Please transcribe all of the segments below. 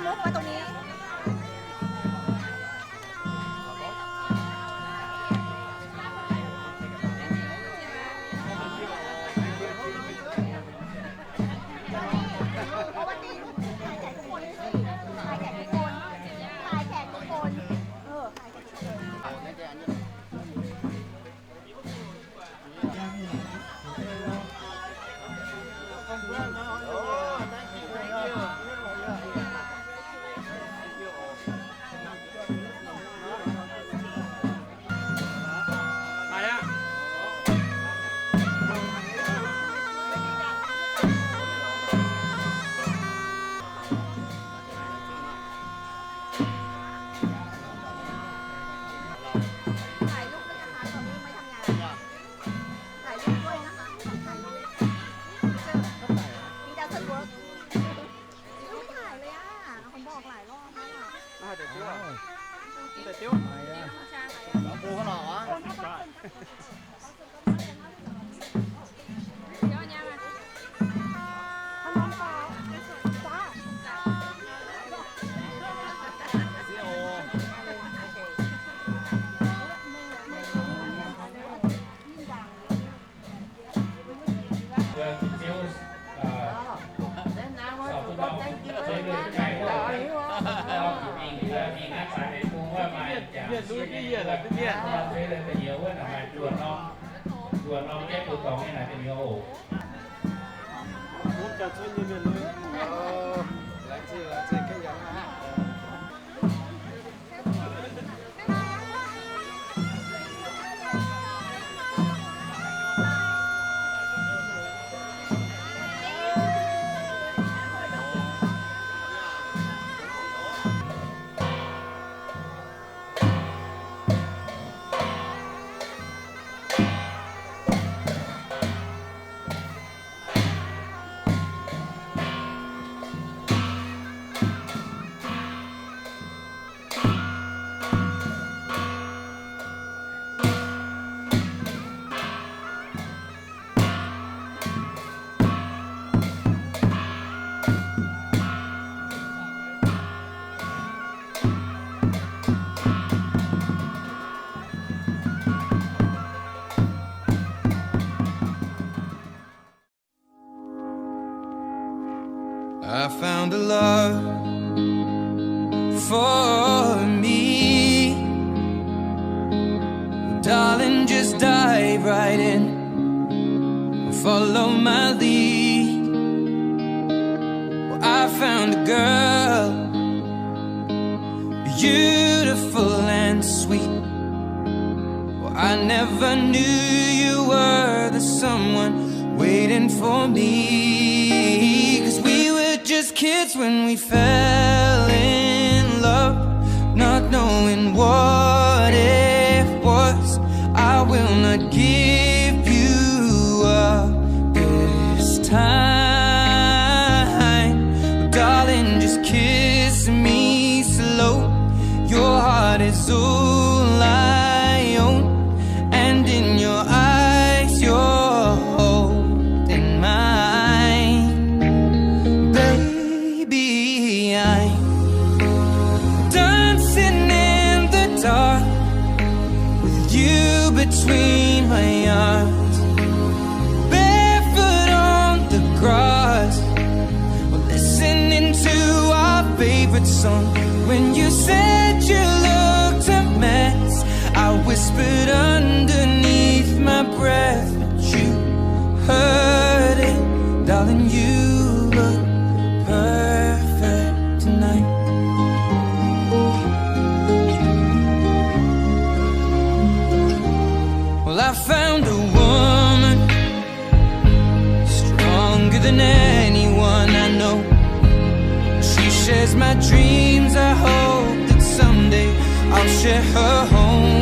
มุกไว้ตรงนี้ เพราะว่าตีรูปถ่ายแจกทุกคนสิ ถ่ายแจกทุกคน ถ่ายแจกทุกคน เออ ถ่ายแจกทุกคน ถ่ายรูปด้วยนะคะ ตอนนี้ไม่ทำงาน ถ่ายรูปด้วยนะคะ ถ่ายรูป He doesn't work ยังไม่ถ่ายเลยอ่ะ ผมบอกหลายรอบแล้วอ่ะ I found a love for me. Darling, just dive right in and follow my lead. Well, I found a girl, beautiful and sweet. Well, I never knew you were the someone waiting for me. 'Cause we were just kids when we fell in love, not knowing what it was. I will not give you up this time. Darling, just kiss me slow. Your heart is all I own, and in your eyes you're holding mine. Baby, I'm dancing in the dark with you between my arms, barefoot on the grass. We're listening to our favorite song. When you said you looked a mess, I whispered underneath my breath, but you heard it. Darling, you look perfect tonight. Well, I found a woman stronger than anyone I know. She shares my dreams. I hope that someday I'll share her home.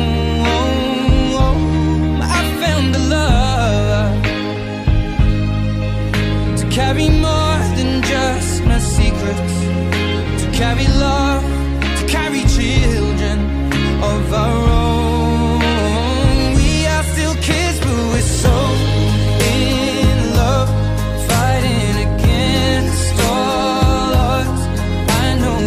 I found a love to carry more than just my secrets, to carry love, to carry children of our own. We are still kids, but we're so in love, fighting against all odds. I know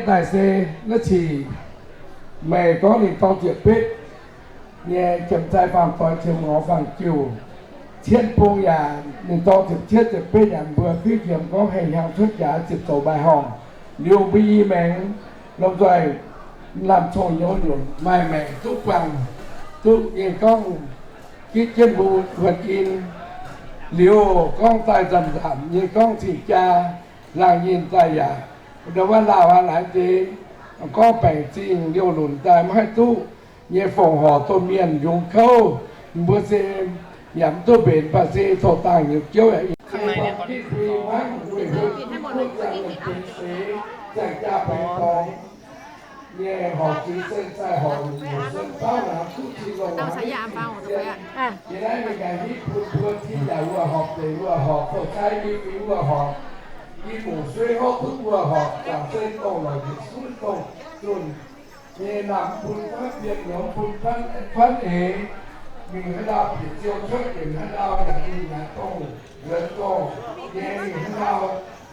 Daaih se naaiv cingx meih gorngv ninh dorng ziepc betv nyei qiemx zaih faam doix qiemx ngorc faam jiuc, cien bung yaac ninh dorng ziepc cietv ziepc betv yaac mbuo duqv qiemx gorngv hengx hnyangx cuotv jaax ziepc zoux mbaaih horngh. Liuz mbuo i maengx lomh nzoih lamh cong-nyouz nyunc maaih maengc duqv buangh duqv nyei gorngv gitv jienv mbuo huon in. Liuz gorngv daaih nzamc nzamc nyei gorngv cing jaa laangh nyinh daaih yaac ndau wuov lauh aqv. Naaiv deix gorngv baengc zingh liouh lunc daaih maiv haih duqv nyei fongc horc domh mienh yungz kouv, mbuo se yaac mv duqv mbenc, mv baac se tov dangh nyei jouv yaac i zaangh jaa baengc dorngx nyei horc zuiz sen zaih horc nyungc sen dauh naaic duqv cin longx. Yie naaiv mingh gaax hitv bun mbuo tin yaac wuov horpc, deic wuov horpc, fou cai nyei fingx wuov horpc, i mungc sueiv hopv duqv wuov horpc, zaangc sen dongh lorqc njiec suiv dongh zunh nyei naamh bun fatv bietv nyouz bun fatv eix, mingh haaix ndau bieqc ziou cuotv yienc haaix ndau yaac mingh naaic dongh nzuonx dongh nyei mingh haaix ndau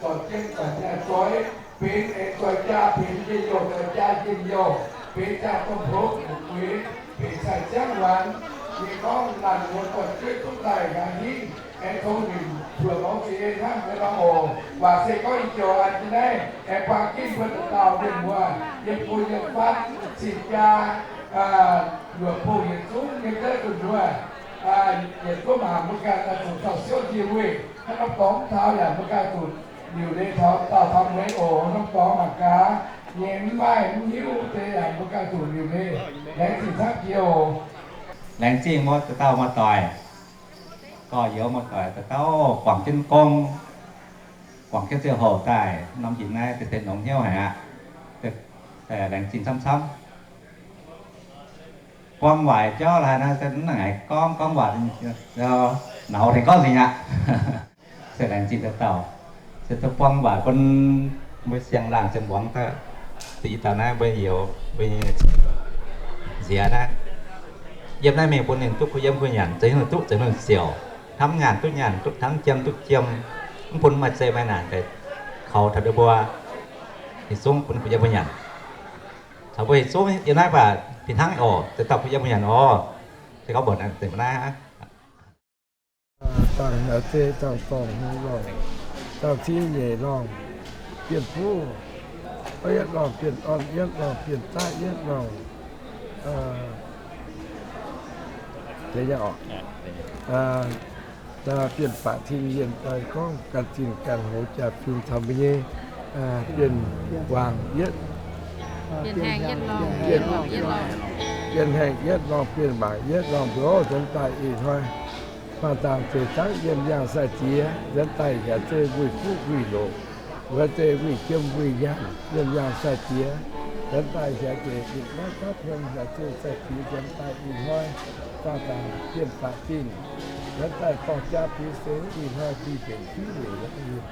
zorc jiem zorc nyaah zoix benx aengx zoih jaa benx njien-youh, zoih jaa njien-youh, benx jaa domh hlo gueix, benx cai ziangv waanc nyei gorngv laanh muoz doic jueiv duqv daaih nqa'haav hingv aengx tongx nimc buoc longx ziex hnangv mbuo nor oc. Waac se gorngv ih joux a'jiex naaiv aengx buang ginv mbuo dauh dauh mienh muoz, yiem go yiem fatv, cing jaa, luoqc bung yietc zungv yiem daaih gu'nyuoz, yietc zungv mangc mbuo ganh daaih zuqc taux siouv njien weih hnangv norm dorngx mv taux yaac mbuo ganh zuqc liuc leiz taux dauh taux mueiz oc. Norm dorngx mangc gaax nyei mv maaih mv hiuv deix yaac mbuo ganh zuqc liuc leiz. Laengz zingh camv jiex oc. Laengz zingh mbuo dauh dauh muoz-doic, gorx-youz muoz-doic dauh dauh guangc jienv gong, guangc jienv ziangh hoc daaih norm njien naaiv deix deix nongx hnyouv haic aqv. Laengz zingh camv-camv. Buang waaic jauv laaix naaiv se mv nangc haic gorngv, gorngv waac nauz tengx gorngv nzengc aqv. Se laengz zingh dauh dauh, se duqv buang waac bun mbuo siang-laangh siang-muangz daaih, se i dauh naaiv mbuo youz mbuo nyei nziex naaiv. Yiem naaiv mingh bun ninh duqv kuh yiem kuh nyanc, zeiz haaix nyungc duqv zeiz haaix nyungc siouc, hnamv nyaanh duqv nyaanh, duqv hnamv jiem duqv jiem, mv bun maaih zei maaih naanc daaih kaux taux mbuo, yietc zungv bun kuh yiem kuh nyanc. Caux mbuo yietc zungv yiem naaiv baac fih hnangv oc, se dauh kuh yiem kuh nyanc oc. Se gorngv mbuox naaiv, dangh hnyouv zeiv dangh dorngh hnyouv lorngh, dangh cin nyeic lorngh, bienh buv, yietv lorngh bienh orn, yietv lorngh bienh daav, yietv lorngh, bienh baac tin yienh daaih gorngv ganh zinh ganh hoz jaa-fin caux mbuo nyei bienh waangc yietv, bienh haengh yietv lorngh, bienh mangc yietv lorngh, mbuo nzuonx daaih ih hnoi faah dangc zeiv dangv yiem yangh sai jiex, nzuonx daaih hiac zeiv wuic fuqv wuic loqc, wuov zeiv wuic jiem wuic nyaanh yiem yangh sai jiex, nzuonx daaih hiac zeiv ih hnoi gapv hmien hiac zeiv sai jiex, nzuonx daaih ih hnoi faah dangc bienh baac zinh, nzuonx daaih dorh jaa bieqc seix ih hnoi bienh bienh fiuv weic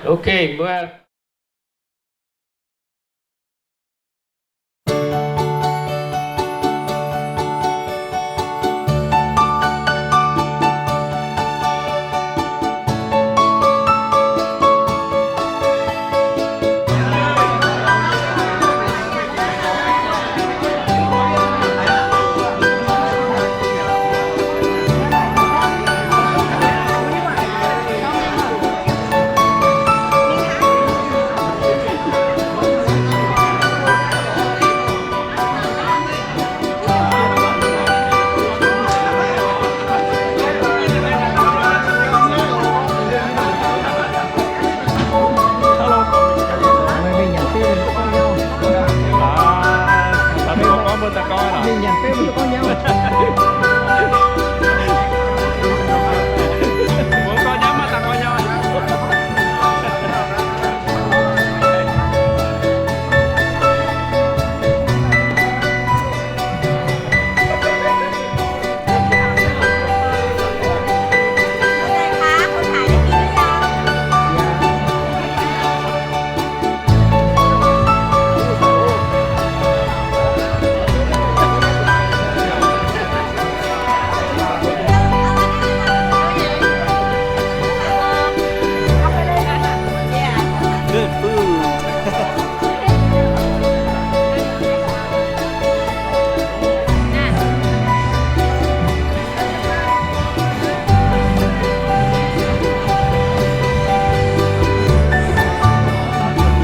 Okay, mbuo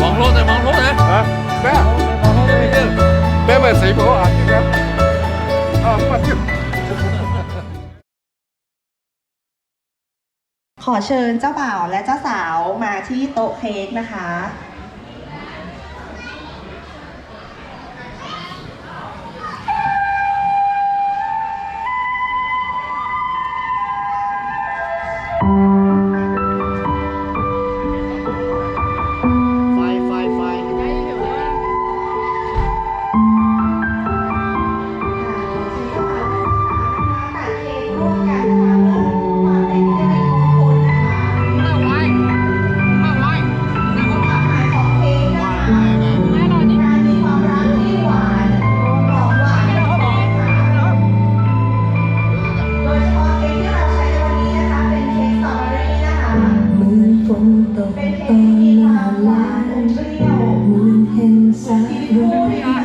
Mangc hlo deix, mangc hlo deix. Hả? Bé à? Bé mày sấy bố à? Ờ, mà tiếp. ขอเชิญเจ้าบ่าวและเจ้าสาวมาที่โต๊ะเค้กนะคะ ไฟ ไฟ ไฟ โดยเฉพาะเค้กที่เราใช้ในวันนี้นะคะ เป็นเค้กสตรอเบอรี่นะคะ เป็นเค้กที่มีความหวานอมเปรี้ยว เหมือนเห็นสายรุ้งกลา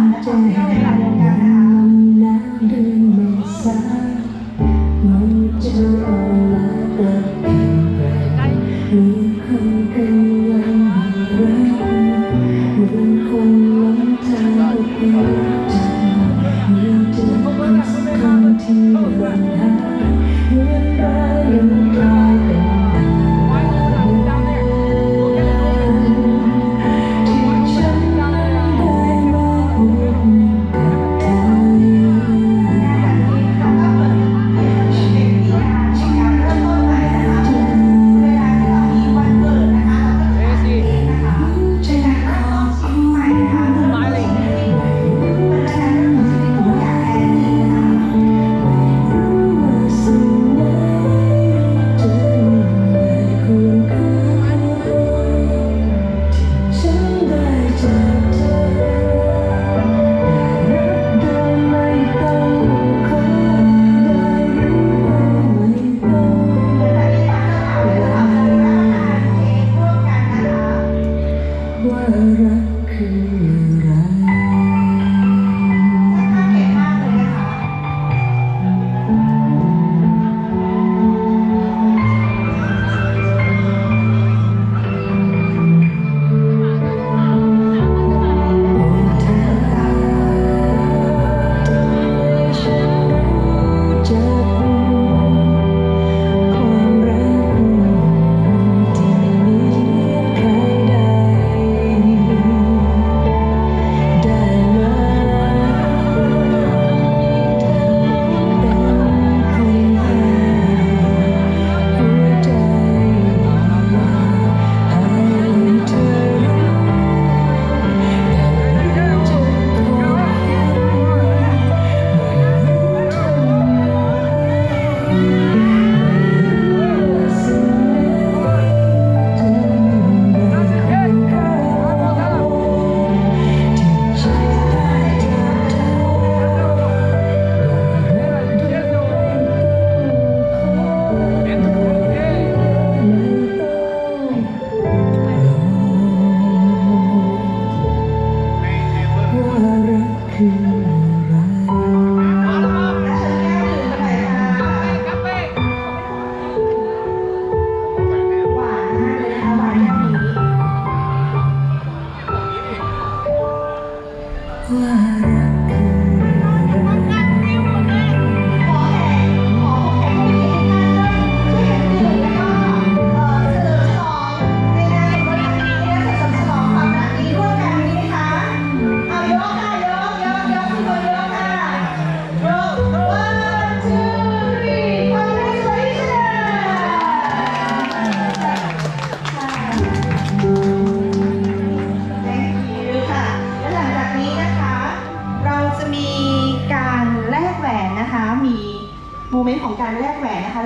งแจ้ง เดือนเมษา มันจะออกมากลับเพียงไกล เหมือนคนกำลังรัก เหมือนคนหลงทาง เหมือนเจอคนสักคนที่หล่นหาย เหมือนร้ายลงกลายเป็น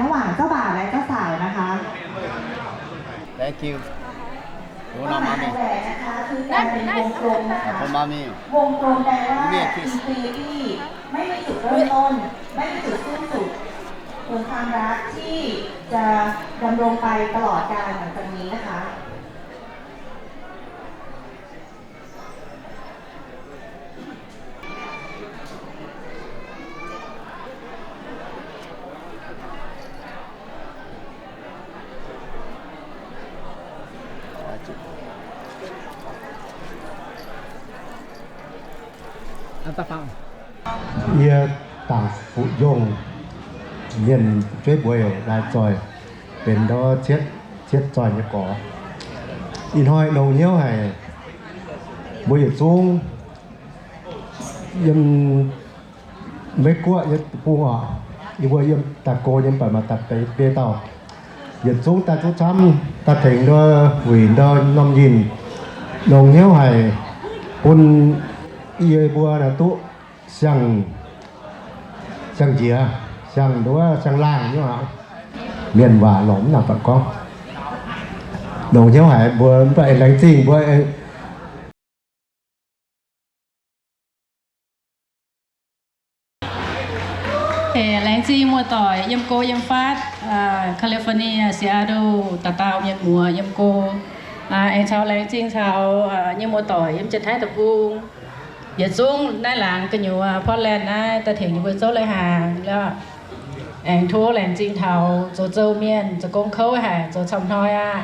ระหว่างเจ้าบ่าวและเจ้าสาวนะคะ Thank you. การแหวนนะคะ คือการเป็นวงกลมนะคะ วงกลมแปลว่า infinity ไม่มีจุดเริ่มต้น ไม่มีจุดสิ้นสุด คือความรักที่จะดำรงไปตลอดกาลหลังจากนี้นะคะ Yie dangc fuqv njongh mienh fu'jueiv mbuo heuc lai zoih, benx ndau cietv, cietv zoih nyei gorx. Ih hnoi longx hnyouv haic, mbuo yietc zungv yiem Meiv Guoqv nyei bung oc, yie mbuo yiem daaih go nyei, mv baac maaih daaih biei dauh yietc zungv daaih zungv camv daaih tengx ndau wuic ndau norm nyinh, longx hnyouv haic, bun yie mbuo naaiv duqv siang, siang-njiec, siang nduov, siang-laangh nyei aqv. Mienh waac lorqc mv nangc buatc gorngv. Longx hnyouv haic mbuo mv baac laengz zingh mbuo. Laengz zingh muoz-doic yiem go yiem fatv, California, Seattle, dauh dauh mienh muoz yiem go. Aengx caux laengz zingh caux nyei muoz-doic yiem Janx-Taiv Deic-Bung. Yietc zungv naaiv laangz gu'nyuoz Portland naaiv daaih tengx ninh mbuo zouv leiz-hnaangx lorqc. Aengx tov laengz zingh taux zoux zouv mienh, zoux gong kouv haic, zoux camv hnoi aqv.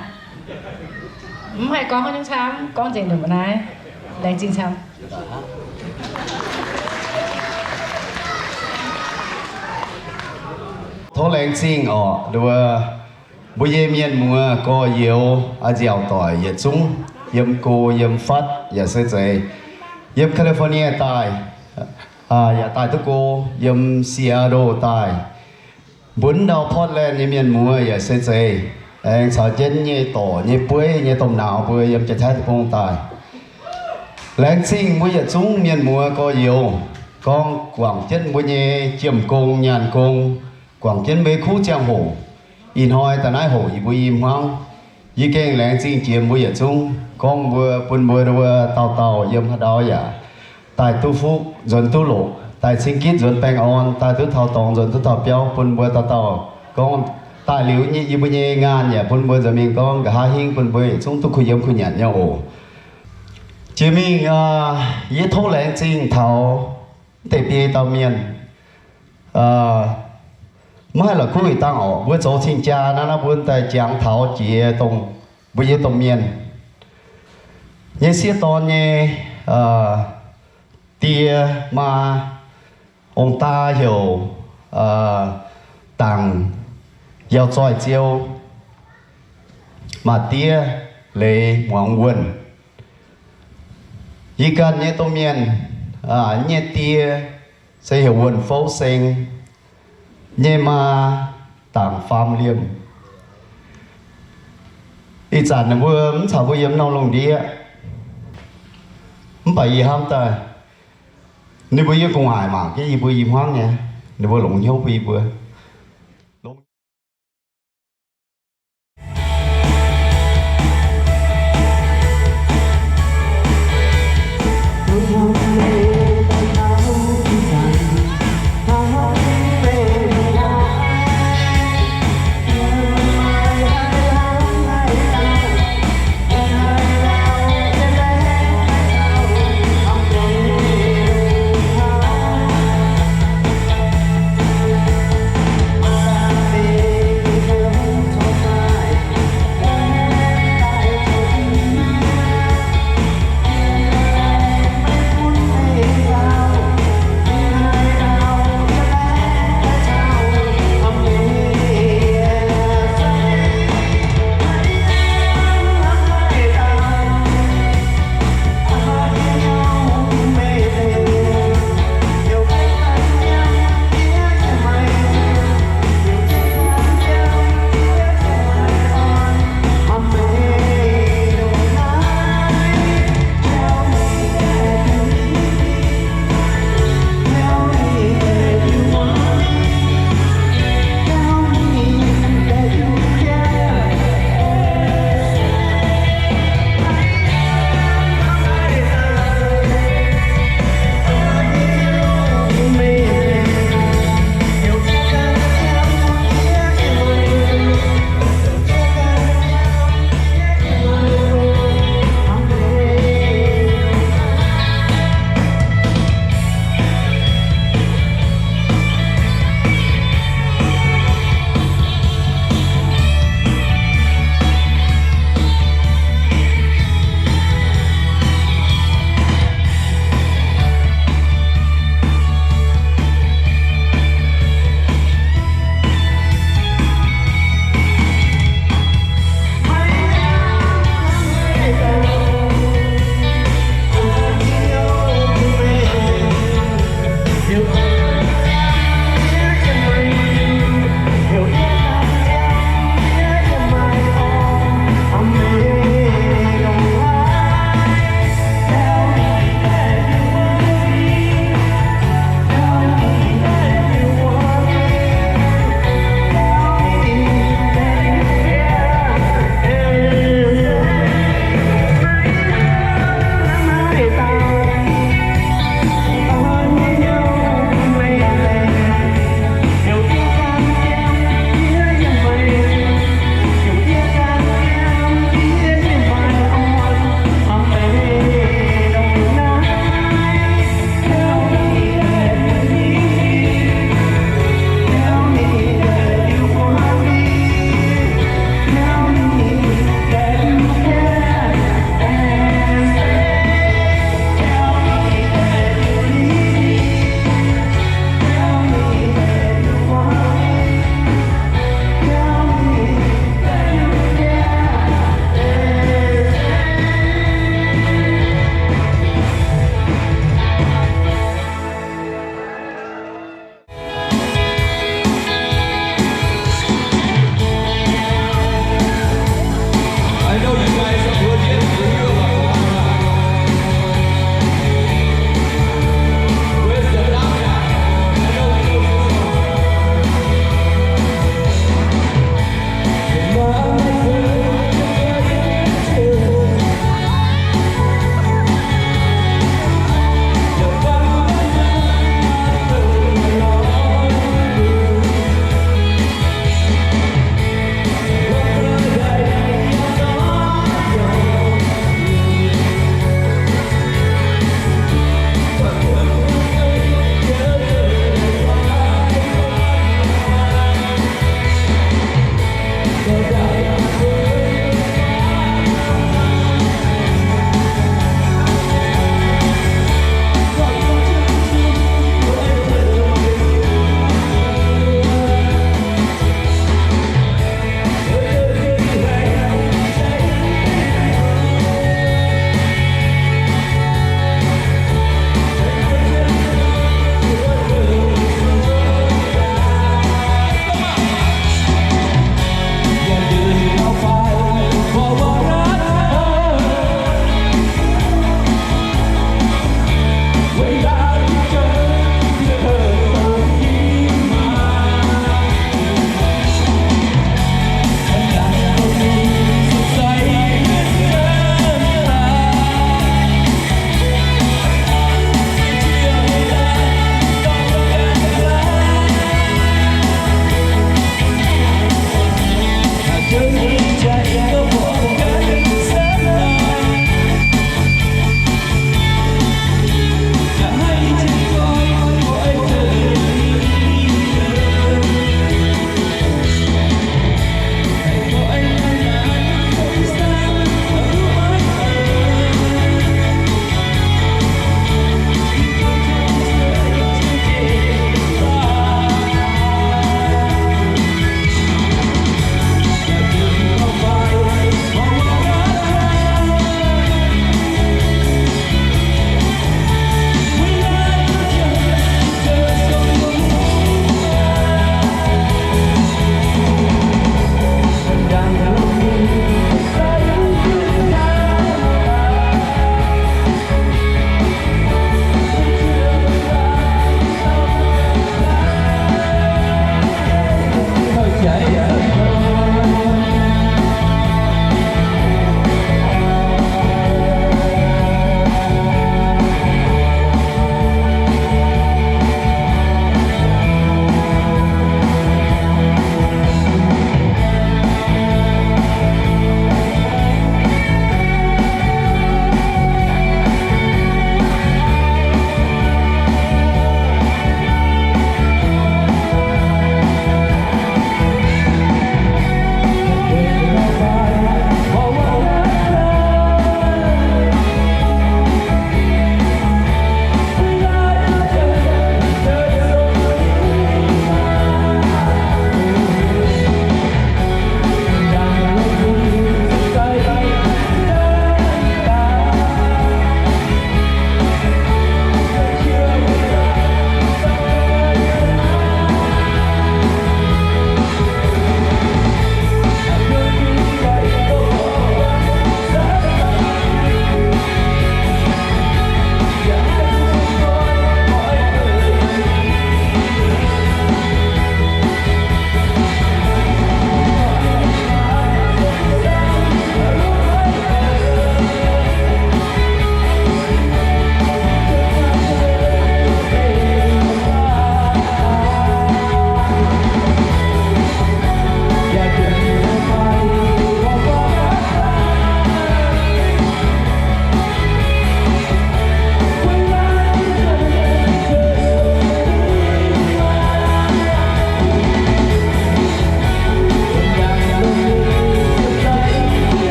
Mv haih gorngv nyungc camv, gorngv nzengc ndongc naaiv. Laengz zingh camv. Tov laengz zingh orqc, nduov, mbuo nyei mienh muoz gorx-youz, a'nziaauc doic yietc zungv, yiem go yiem fatv yaac se zeiz, yiem California daaih, yaac daaih duqv go, yiem Seattle daaih. Mbuo ndau Portland nyei mienh muoz yaac se zeiz, aengx caux jienv nyei dorc nyei bueiv nyei domh nauz mbuo yiem Janx-Taiv Deic-Bung daaih. Laengz zingh mbuo yietc zungv mienh muoz gorx-youz, gorngv guangc jienv mbuo nyei jiem-gong nyaanh gong, guangc jienv mbuo kuv ziangh hoc. Ih hnoi daaih naaiv hoc yie mbuo i hmuangv, yie gengh laengz zingh jiex mbuo yietc zungv, gorngv mbuo bun mbuo dauh dauh yiem haaix ndau yaac daaih duqv fuqv nzuonx duqv loqc, daaih cing gitv nzuonx baengh orn, daaih duqv taux dorngx nzuonx duqv taux biauv, bun mbuo dauh dauh gorngv daaih liuz yie mbuo nyei ngaanh yaac bun mbuo nzuonx mingh gorngv nqa'haav hingv bun mbuo yietc zungv duqv kuh yiem kuh nyanc nyei oc. Jiex mingh, yie tov laengz zingh taux mv deix biei dauh mienh, maiv haih la'kuqv ih dangh orqc, mbuo zoux cing-jaa naaiv, naaiv mbuo daaih jangx taux jiex dongh mbuo nyei domh mienh nyei sieqv dorn nyei die maa, ong-daa heuc Dangc Yauh Zoih Ziou, maa diev Leiz Muangz Wuonh. Yie ganh nyei domh mienh nyei die se heuc Wuonh Fouv Seng, nyei maa Dangc Faam Liemh. Ih zanc ninh mbuo mv caux mbuo yiem norm lungh ndiev, mv baac yie hnamv daaih ninh mbuo yiem gu'nguaaic mangc jienv yie mbuo i hmuangv nyei, ninh mbuo longx hnyouv bun yie mbuo.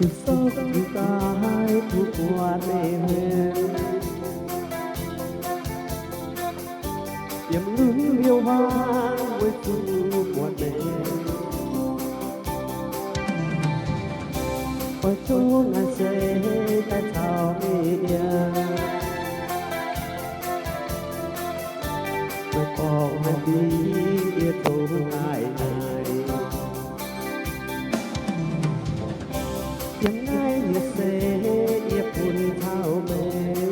Sou daaih bun buatc meih hlen, yiem lunx liouh hmuangx weic zuqc buatc meih. Oix zuqc naaic seix daaih caux meih yiem, meih borqc haaix diuc yie zoux daaih naaic. Yiem naaiv nyei seix yie bun caux meih.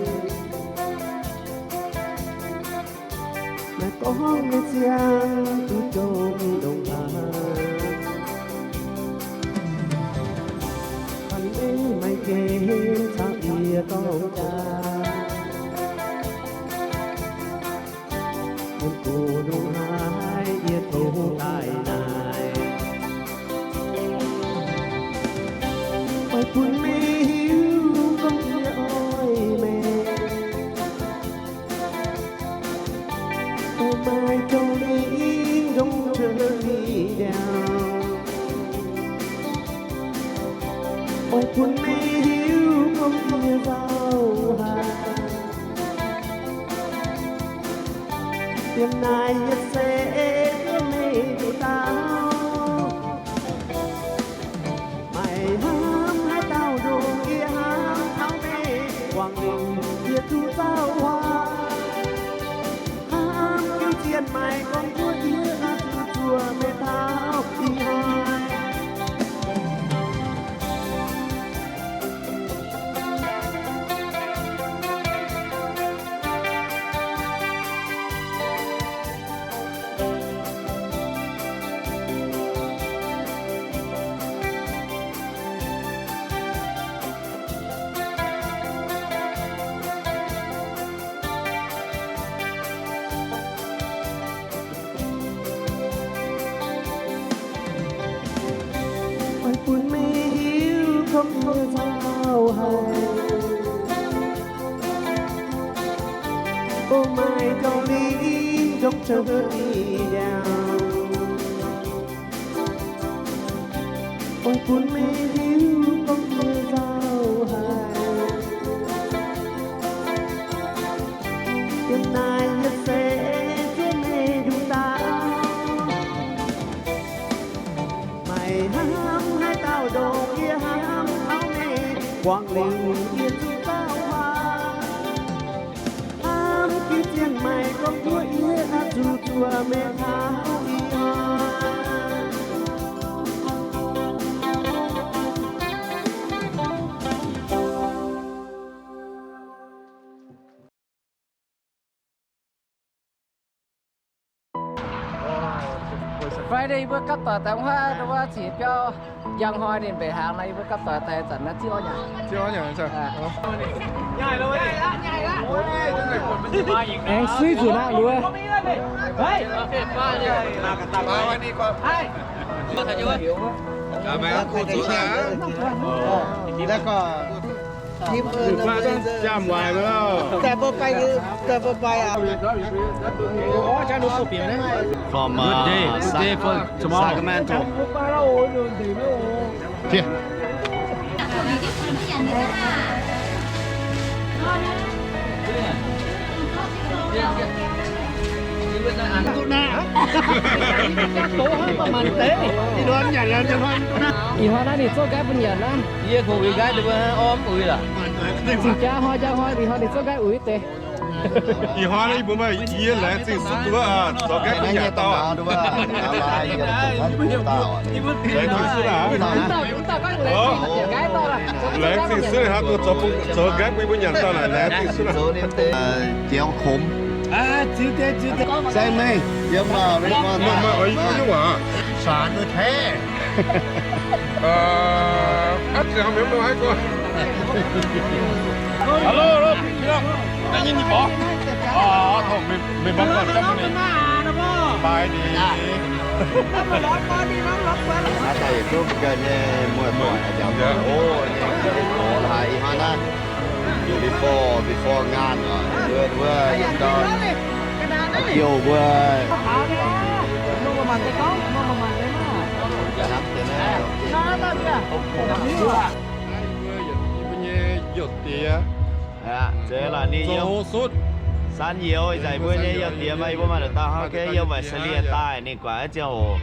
Naaiv gorngv nyei ziangh duqv jomc ndongc haaix, bun meih maaih gen caux yie dorng jaa. Bun gox ndongc haaix yie tov daaih naaic. Oix bun meih hiuv gorngv yie oix meih. O maaih jauv lingh ndongc cuotv lingh ndiangx. Oix bun meih hiuv gorngv yie nzauh haic. Yiem naaiv nyei seix yie meih nduqc dauh. Maaih hnamv haaix dauh ndongc yie hnamv taux meih, wangc lingc yie zuqc nzauh haic. Hnamv jienv maaih gorngv wuov yie zuqc zuoqc meih taux ih hnoi. Oix bun meih hiuv gorngv yie nzauh haic. O maaih jauv lingh ndongc cuotv lingh ndiangx. Oix bun meih hiuv gorngv yie nzauh haic. Yiem naaiv nyei seix yie meih nduqc dauh. Maaih hnamv haaix dauh ndongc yie hnamv taux meih, wangc lingc yie zuqc nzauh haic. Hnamv jienv maaih gorngv wuov yie zuqc zuoqc meih taux ih hnoi. Friday yie mbuo gapv doic daaih wuov, wuov cingx biauv njang hnoi ninh mbenc hnaangx nor, yie mbuo gapv doic daaih zanc naaiv ziouv nyanc. Ziouv nyanc. Aengx suiv nzunc aqv, luov. แล้วก็ ทีมอื่น จำไว้แล้ว แต่บ่ไป แต่บ่ไปอ่ะ From, uh, good day, good day for tomorrow. Sacramento. Here. Ih hnoi naaiv ninh zouv nqaeqv bun nyanc naaiv. Yie kungx uix nqaeqv deix mbuo orv mv uix lorqc. Zinh jaax hnoi njang hnoi ih hnoi ninh zouv nqaeqv uix deix. Ih hnoi naaiv yie mbuo maaih yie laengz zingh suv duqv, zorc nqaeqv bun nyanc dauh. Laengz zingh suv naaic. Laengz zingh suv naaic hnangv, zorc nqaeqv bun yie mbuo nyanc dauh naaic, laengz zingh suv naaic. Jiex khomx. Sai mengh yiem, maaih oix yie mbuo nyei waac. Saan duqv taaih. Hello, hello. Da'nyeic nyei borqv. Mengh mangc gaax, baaix ni. Naaiv daaih yietc zungv ga'nyei muoz-doic, o, nyei gorx haiz ih hnoi naaiv, before, before งาน oc, wuov, wuov, yietc dauh, jouh mbuo. Hnamv deix naaiv. Youh diex. Zeiz lorqc, ninh yiem San Youz, ih zanc mbuo nyei youh diex maah, yie mbuo maaih dauh dauh hnangv, yiem Visalia daaih, ninh guangc ziangh hoc.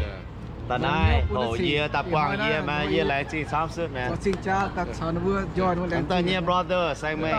Da'naaiv houc yie, daaih buangh yie maah, yie laengz zingh camv sutv mi'aqv. Daaih nyei brother, saeng meih.